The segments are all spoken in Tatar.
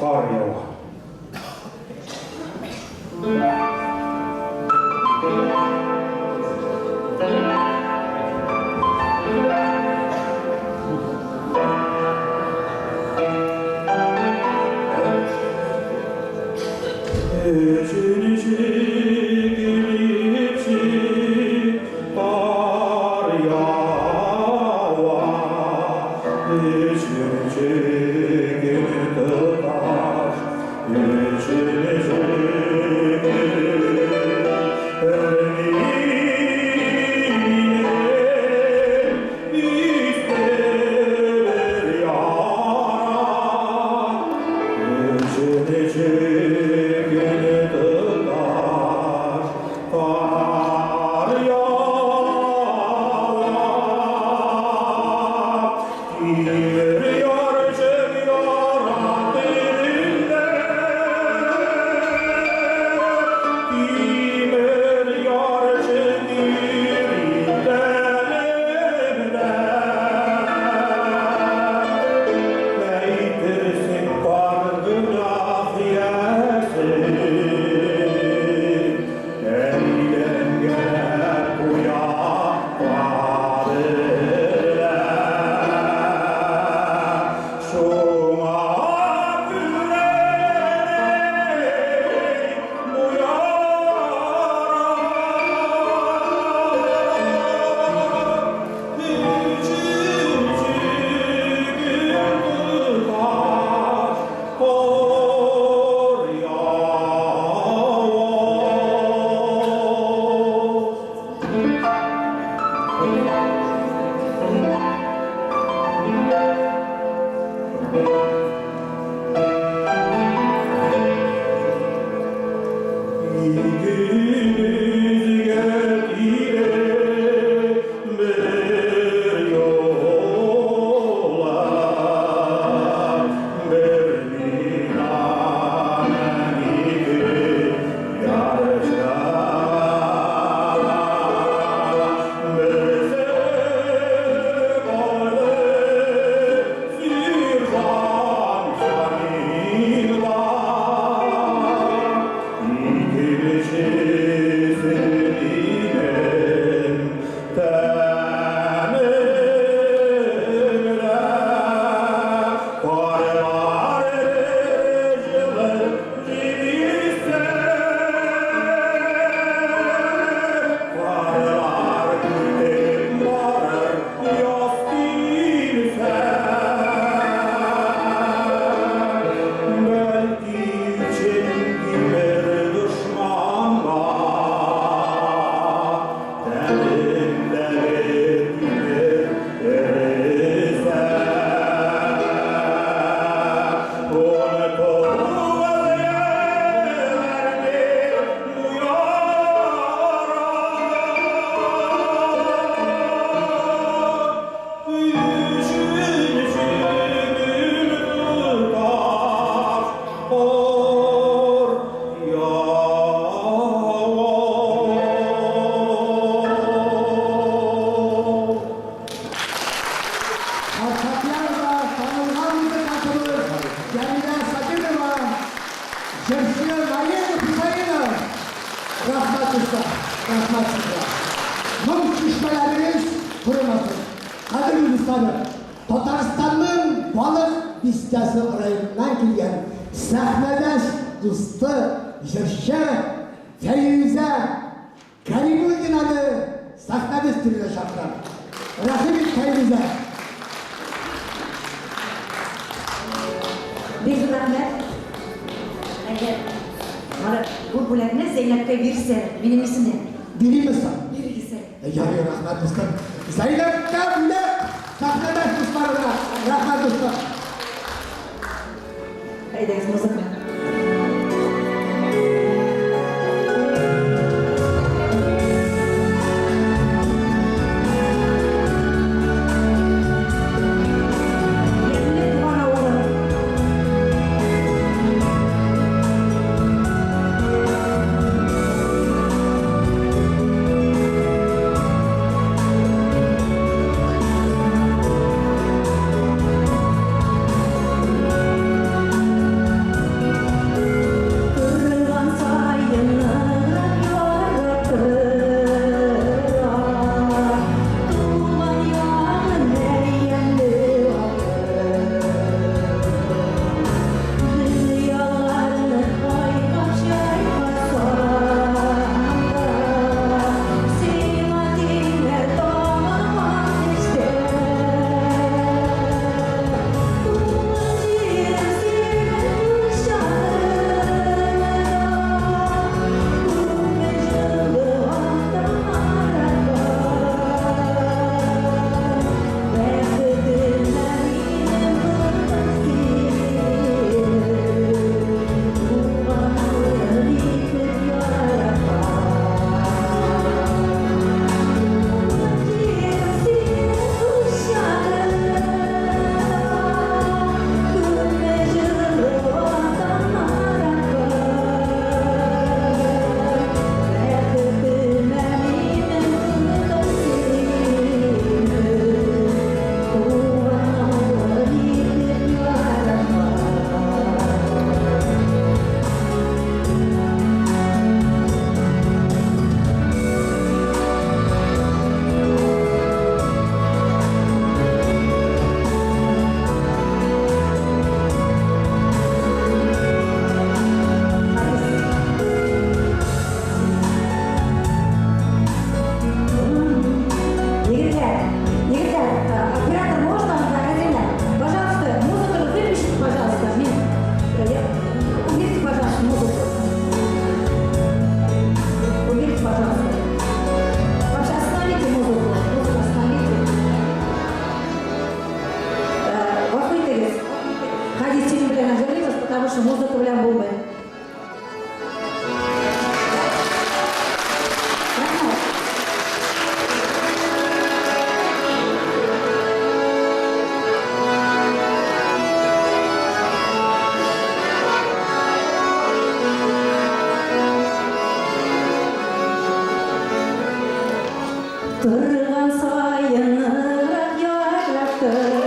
Kar yağar. яхшы музыка белән булмый. Рәхмәт. Торган саен ныграк ярап тора.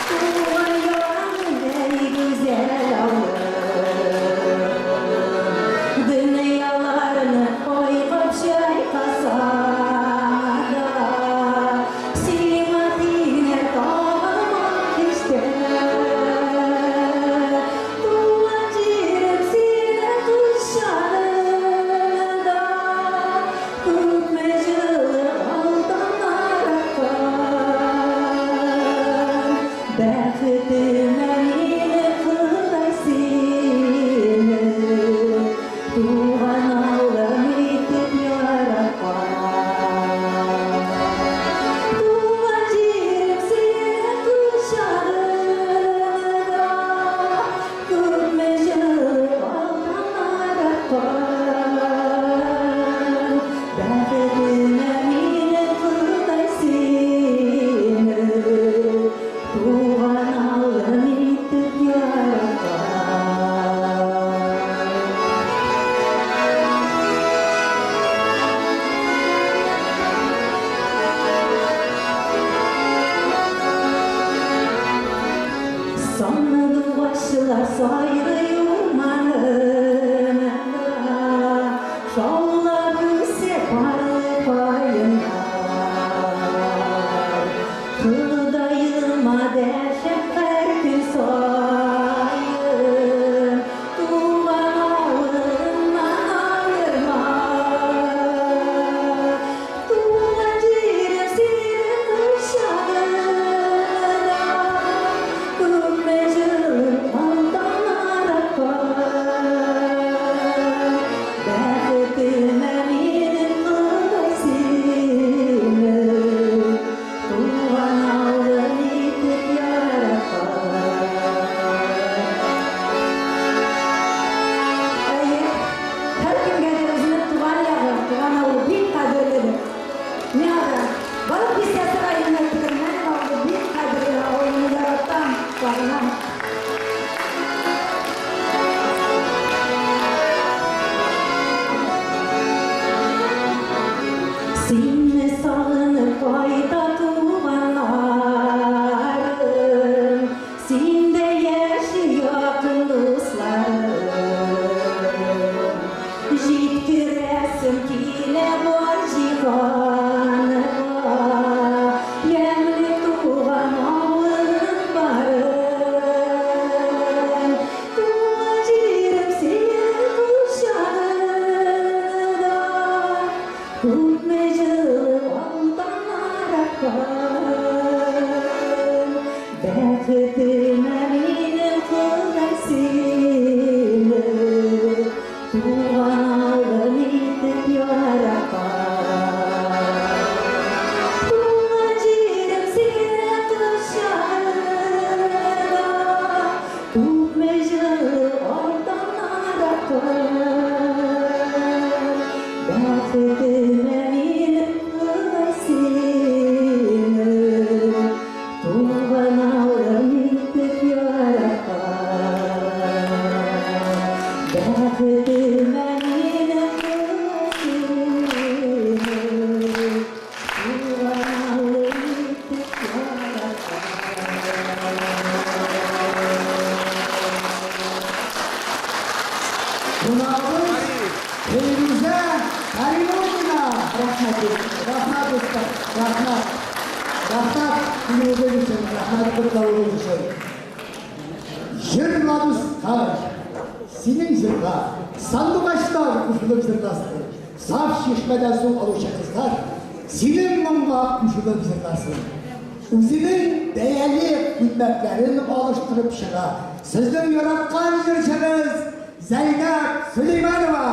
Туган ягым әй гүзәл авыл. Дөньяларны айкап чайкаса да, Сиңа тиңнәр табылмас һич тә. Туган җирем сине кочагында, Күпме җылы алтыннар аккан. Бәхетемә мине Ходай сине, Туган авылым итеп яраткан. Туган җирем сине кочагында, Күпме җылы алтыннар аккан. Бәхетемә мине Ходай сине, Туган авылым итеп яраткан. Сандугачлар сайрый урманында, Шаулап үсә парлы каеннар. Ходаема дәшәм һәр көн саен, Туган авылымнан аерма. Туган җирем синең кочагыңда, Күпме җылы алтыннар аккан. Бәхетемә минем Ходай сине, Туган авылым итеп яраткан. Әйе, һәркемгә дә үзенең туган ягы, туган авылы бик кадерледер. Миңа да Балык Бистәсе районы Тегермән авылы бик кадерле, авылымны яратам, сагынам. Сине сагынып кайта туганнарым, Синдә яши якын дусларым. Җиткерәсем килә бар җиһанга, Ямьле туган авылым барын. Туган җирем синең кочагыңда, Күпме җылы алтыннар аккан. Бәхетемә минем Ходай сине, Туган авылым итеп яраткан. Туган җирем сине кочагыңда, Күпме җылы алтыннар аккан. Бәхетемә минем Ходай сине, Туган авылым итеп яраткан. Бәхетемә минем Ходай сине, Туган авылым итеп яраткан. Кунагыбыз Фәйрүзә Кәримуллина. Рәхмәт. Рәхмәт, дуслар, рәхмәт. Рәхмәт килүегез өчен, рәхмәт котлавыгыз өчен. Җырла, дускай, синең җырга сандугачлар кушылып җырласын. Саф чишмәдән су алучы кызлар синең моңга кушылып җырласын. Үзенең бәяле күлмәкләрен алыштырып чыга. Сезнең яраткан җырчыгыз Зәйнәб Сөләйманова!